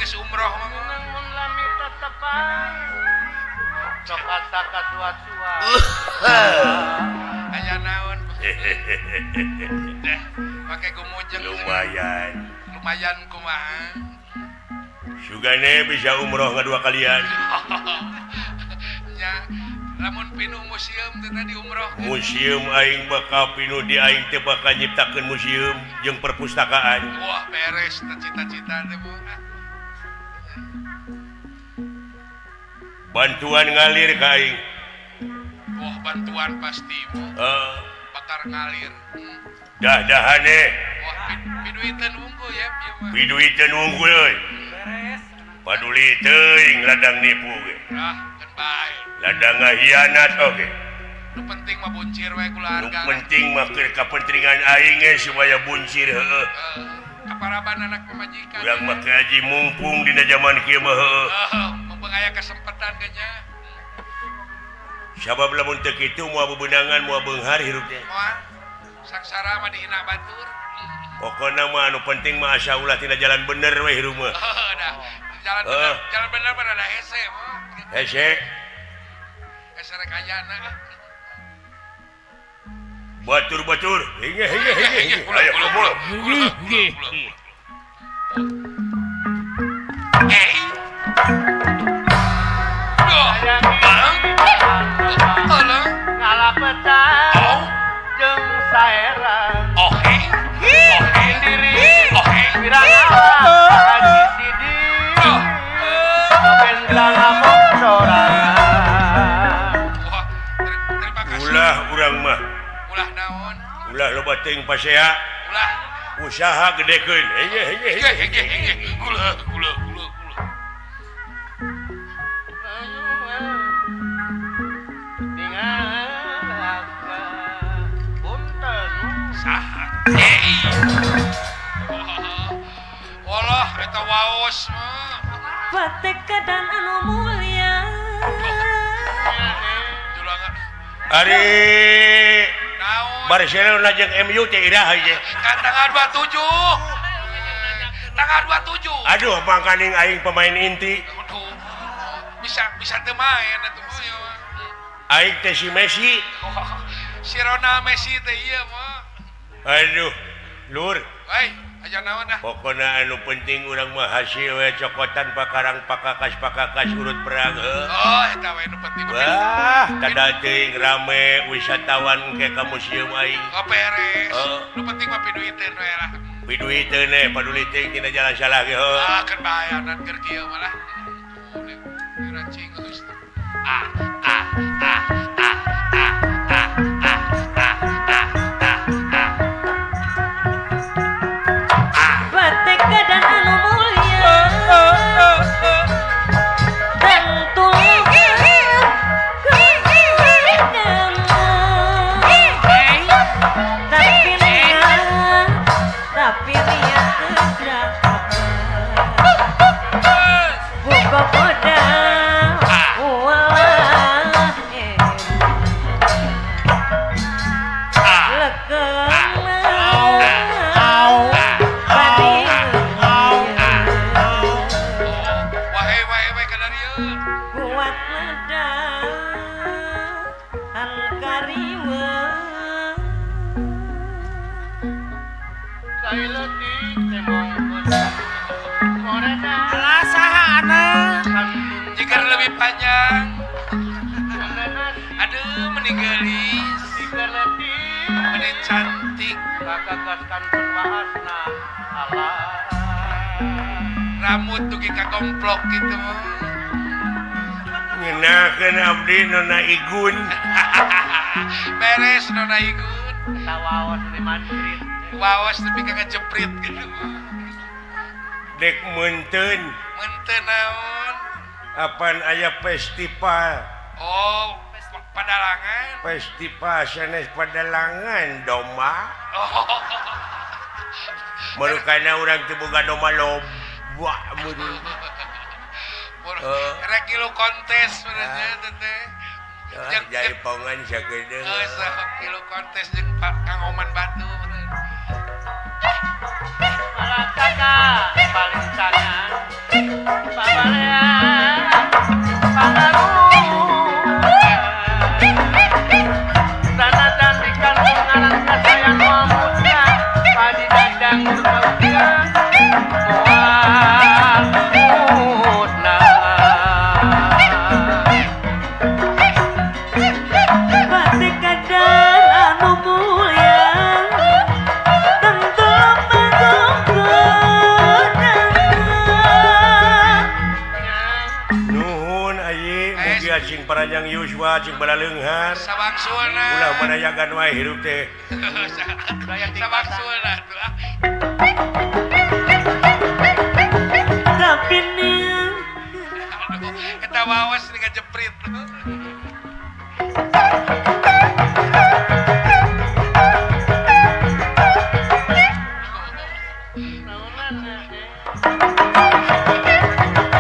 geus umroh mah mun lami tetepan. Sok asa kasuat-suat. Aya naon? Deh, pake gumujeng. Lumayan. Lumayan kumaha? Sugane bisa umroh ngadua kalian. Nya, lamun pinuh museum teh tadi umroh. Museum aing bakal pinuh di aing teh bakal nyiptakeun museum jeung perpustakaan. Wah, beres teh cita-cita teh bu. Bantuan ngalir ka aing. Wah, bantuan pasti bu. Bakar ngalir. Dah-dahane. Wah, piduiteun wungkul ya ieu mah. Piduiteun wungkul euy. Beres. Paduli teuing ladang nipu ge. Ah, keun bae. Ladang ngahianat oge. Nu penting mah buncir we keluarga. Nu penting mah keur kapentingan aing ge supaya buncir heueuh. Kaparaban anak pamajikan. Urang mah haji mumpung dina zaman kieu mah heueuh. Mumpung aya kesempatan ge nya. Sabab lamun teu kitu moal bebenangan moal beunghar hirup teh. Moal. Sangsara mah dihina batur. Pokona mah anu penting mah asa ulah tina jalan bener we hirup mah. Heuh dah. Jalan bener, jalan bener mah rada hese mah. Hese. Hese rek ayana. Batur-batur. Hinge hinge hinge. Ayo kumpul. Eh. Duh, bang. Tolong ngalapetang jeung saerang. Oh, hei. Oh, hei. Diri. Oh, hei. Wirang Haji Sidi. Ben ngomong sorangan. Wah, terima kasih. Ulah urang mah. Ulah naon? Ulah loba teuing pasea. Ulah usaha gedekeun. Hege hege hege hege. Ulah ulah ulah ulah. Saha? Hei. Walah eta waos mah. Patekadan anu mulia. Ari Barcelona jeung MU teh iraha ieu? Kan tanggal 27. Tanggal 27. Aduh, mangkaning aing pemain inti. Aduh. Bisa teu main atuh mah. Aing teh si Messi. Si Ronald Messi teh ieu mah. Aduh, lur. Hei, aja naon dah. Pokona anu penting urang mah hasil we cokotan pakarang pakakas-pakakas urut perang heuh. Oh, eta we nu penting. Wah, tada teuing rame wisatawan ke ka museum aing. Oh, beres. Nu penting mah piduiteun we lah. Piduiteun we, paduli teuing dina jalan salah ge heuh. Ah, keur bayanan keur kieu mah lah. Diracing geus. Ah, ah, ah, ah, ah, ah, ah, ah, ah, ah, ah. Patekadan anu mulia. Tentu tapi niat tidak buka podang ulah kuat medan kariwa Alah saha anak jika lebih panjang. Aduh, meninggalis meni cantik rambut tuh kagomplok gitu. Ngenakeun abdi Nona Igun. Beres Nona Igun. Waos di Madrid. Waos tapi kagak jeprit gitu. Dek meunteun. Meunteun naon? Apan aya festival. Oh, padalangan. Festival sanes padalangan domba. Oh. Merukana urang teu boga domba loba meureun. Rek ngilu kontes sebenarnya teh. Jaipongan sakedeung. Heeh, ngilu kontes jeung Kang Oman Batu. Raksasa palintangan pabalean pangaruh tanah cantikan ngaran kasayan muda padi dadang berbaukan moal musnah. Patekadan anu mulia tentu manggung. Nuhun ayi mugi sing paranjang yuswa sing balaleunghar. Sabangsulna. Ulah manayagan wae hirup teh. Sabangsulna tuh. Tapi nih Aduh, eta wawas nih ngajeprit.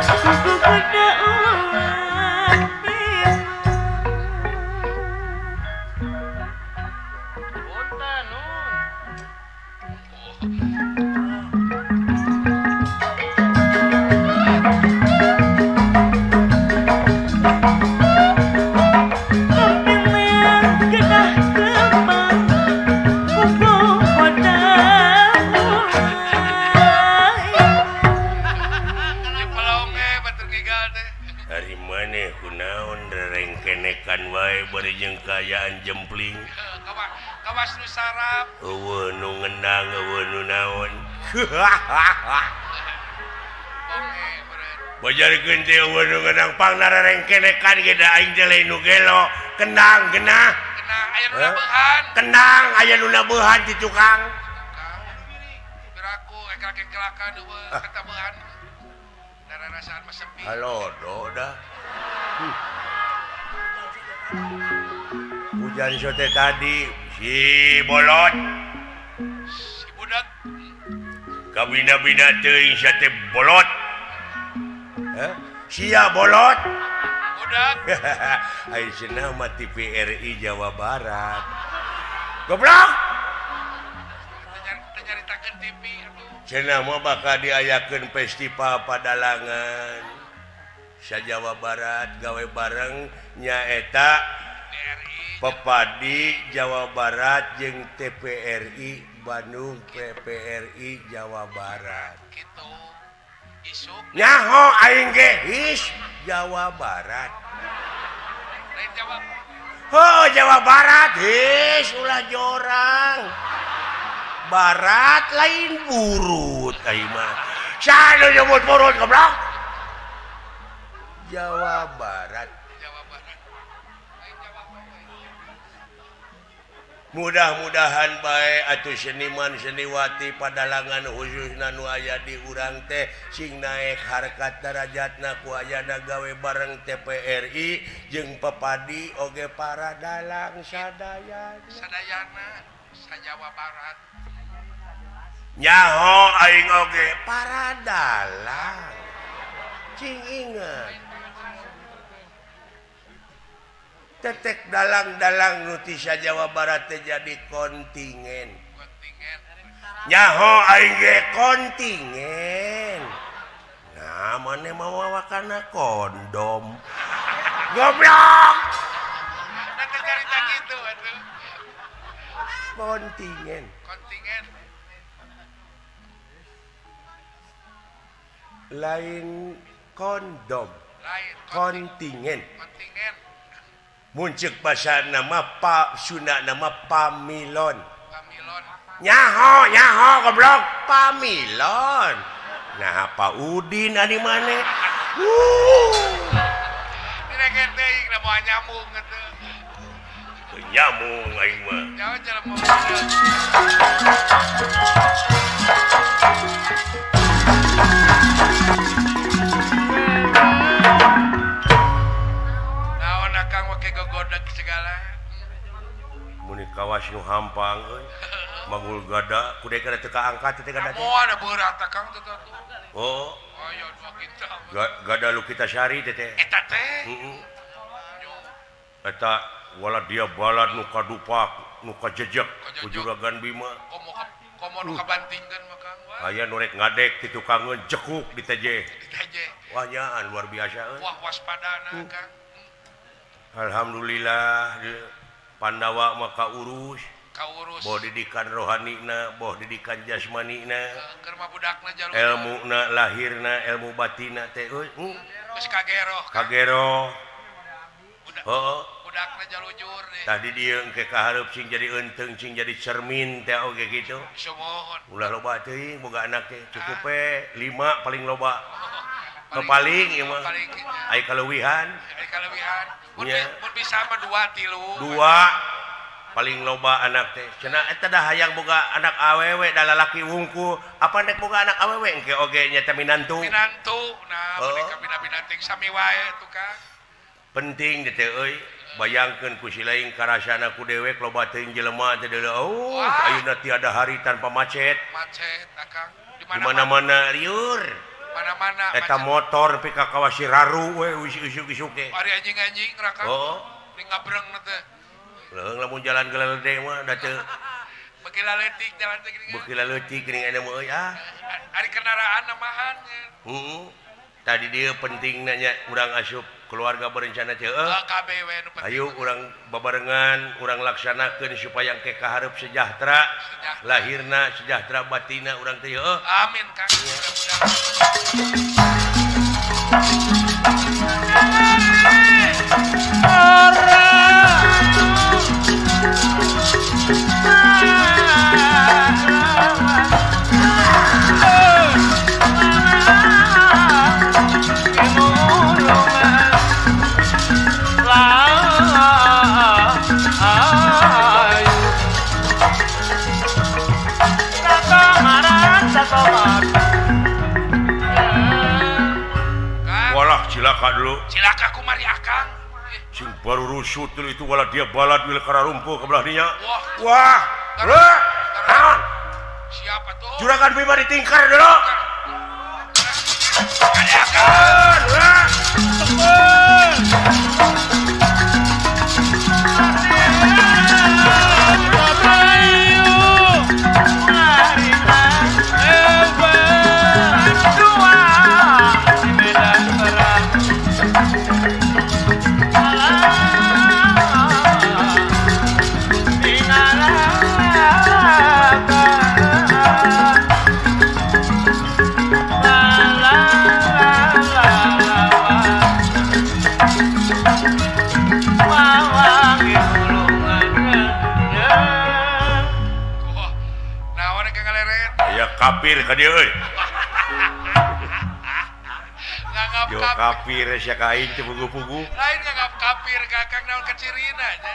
Kuku kuda ulah Punten nun. Tapi kedah kembang kuku kuda ulah. Jeung pelong ge batur ngigal teh. Ari maneh kunaon rerengkenekan wae bari jeung kaayaan jempling. Kawas nu sarap. Eueuh nu ngendang eueuh nu naon. Bonge meureun. Bajarkeun teh eueuh nu ngendang pangna rerengkenekan ge da aing teh lain nu gelo. Kendang geunah. Kena aya nu Hah? nabeuhan. Kendang aya nu nabeuhan ti tukang. Tukang. Beraku eklak-eklakan eueuh katabehan. Dararasaan mah sepi. Halodo dah. Hujan sote tadi si bolot Si budak kabina-bina teuing sate bolot. Hah? Sia bolot. Budak Ai cenah mah TVRI Jawa Barat. Goblok. Teu nyaritakeun TV atuh. Cenah mah bakal diayakeun festival padalangan. Sa Jawa Barat gawe bareng nyaeta DRI Pepadi Jawa Barat jeung TPRI Bandung PPRI Jawa Barat. Kitu. Isuk Nyaho aing ge his Jawa Barat. Lain Jawa. Oh Jawa Barat his ulah jorang. Barat lain burut aing mah. Saha nu nyebut burut goblok? Jawa Barat. Jawa Barat. Lain Jawa Barat. Mudah-mudahan bae atuh seniman seniwati padalangan khususna nu aya di urang teh sing naek harkat darajatna ku ayana gawe bareng TPRI jeung Pepadi oge para dalang sadayana. Sadayana sa Jawa Barat. Nyaho aing oge para dalang. Cing inget. Tetek dalang-dalang nu ti sa Jawa Barat teh jadi kontingen. Kontingen. Nyaho aing ge kontingen. Nah, maneh mawa kana kondom. Goblok. Da teu carita kitu atuh. Kontingen. Kontingen. Lain kondom. Lain kontingen. Kontingen. Mun ceuk basa nama pa Sunda nama pamilon. Pamilon. Nyaho nyaho goblok pamilon. Nah Pak Udin ari maneh. Direken teuing da moal nyambung atuh. Teu nyambung aing mah. Nyaho jelema mah. Naon akang make gogodeg segala. Mun kawas nu hampang euy. Manggul gada kudu kana teu kaangkat teh gada teh. Moal da berat akang teh atuh. Oh. Aya dua kintal. Gada lu kita sari teh teh. Eta teh. Heeh. Eta wala dia balad nu kadupak nu kajejek ku Juragan Bima. Komo Komo nu kabantingkeun mah Kang. Aya nu rek ngadek ti tukangeun jekuk di TJ. Di TJ. Wah nyaan luar biasa euy. Wah waspadana Kang. Alhamdulillah Pandawa mah kaurus. Kaurus. Boh didikan rohanina, boh didikan jasmanina. Keur mah budakna jalur. Elmuna lahirna, ilmu batina teh euy. Geus kagero. Kagero. Heeh. Budakna jalujur deh. Tadi dieu engke kahareup sing jadi eunteung, sing jadi cermin teh oge kitu. Sumuhun. Ulah loba teuing boga anak teh, cukup we 5 paling loba. Oh, paling ieu mah. Ai kaleuwihan. Ai kaleuwihan. Mun bisa mah 2 3. 2 paling loba anak teh. Cenah eta dah hayang boga anak awewe da lalaki wungkul. Apa nek boga anak awewe engke oge nya teh minantu. Minantu. Nah, mereka bina-bina ting sami wae tuh Kang. Penting teh euy. Bayangkeun ku si lain karasana ku dewek loba teuing jelema teh deuleu. Oh, ayeuna tiada hari tanpa macet. Macet Akang. Di mana-mana riur. Mana-mana eta motor nepi ka kawasi raru we isuk-isuk teh. Ari anjing-anjing rakang. Oh. Di ngabreng teh. Leuheung lamun jalan gelede mah da teu. Beuki laletik jalan teh geuning. Beuki laletik geuning aya mah euy ah. Ari kendaraan namahan nya. Heeh. Tadi dia penting nanya urang asup keluarga berencana teh penting. Ayo urang babarengan urang laksanakeun supaya engke kahareup sejahtera, lahirna sejahtera batina urang teh heuh. Amin Kang. Walah cilaka dulu. Cilaka kumari akang. Sing baru rusut dulu itu walah dia balad wil kararumpuh ke belah dinya. Wah. Wah. Naon? Siapa tuh? Juragan Bima ditingkar dulu. Kade akang. Wah. Kafir ka dieu euy. Nganggap yo kafir sia ka aing teu pugu-pugu. Lain nganggap kafir ka Kang naon kacirina nya.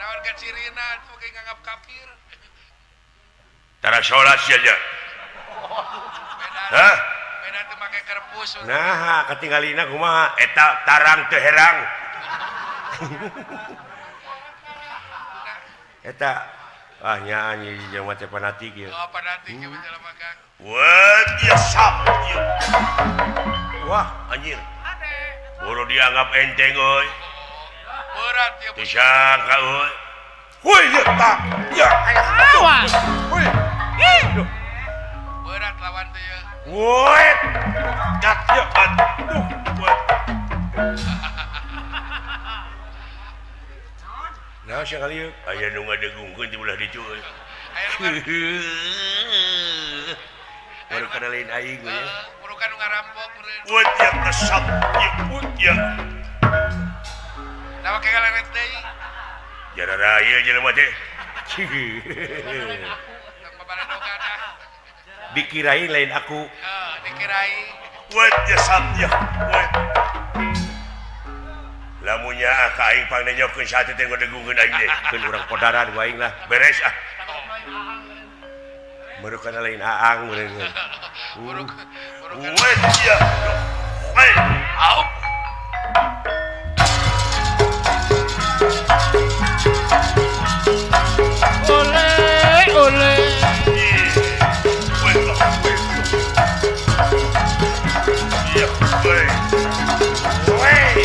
Naon kacirina atuh ge nganggap kafir. Tara salat sia nya. Hah? Beda teu make kerpus. Nah, katinggalina kumaha? Eta tarang teu herang. Eta ah nya anjing jelema teh fanatik ieu. Oh, fanatik ieu jelema Kang. Wah, dia sap ieu. Wah, anjir. Boro dianggap enteng euy. Berat ieu. Disangka euy. Woi, ya tak. Ya. Awas. Woi. Berat lawan teh ieu. Woi. Dak ya aduh. Woi. Nah, sekali yuk. Aya nu ngadegungkeun di belah ditu euy. Baru kada lain aing we. Baru kan nu ngarampok meureun. Weuh ya kesap ieu ya. Nah, make galeret deui. Jarara ieu jelema teh. Dikirain lain aku. Heeh, dikirain. Weuh ya sap ya. Weuh. Lamunnya ka aing pangnenyokeun sate teh ngadegungkeun aing teh. Keun urang podaran ku aing lah. Beres ah. Merukan lain aang meureun. Weuh ya. Weh, au. Oleh, oleh. Iya, weh. Weh.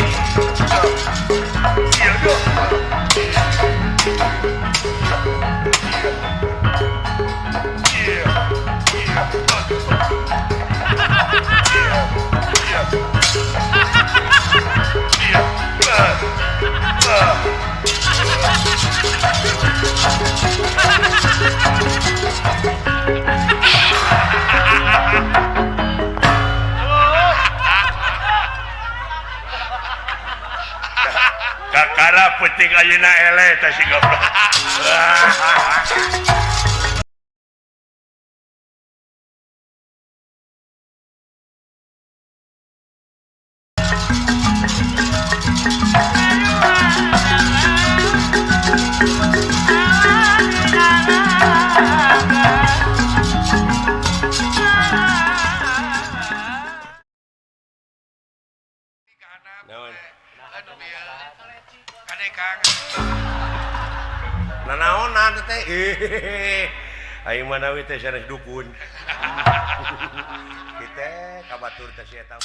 Iya, Saeutik ayeuna eleh teh si goblok. Nanaonan teh aing manawi teh sanes dukun. Kita ka batur teh si eta.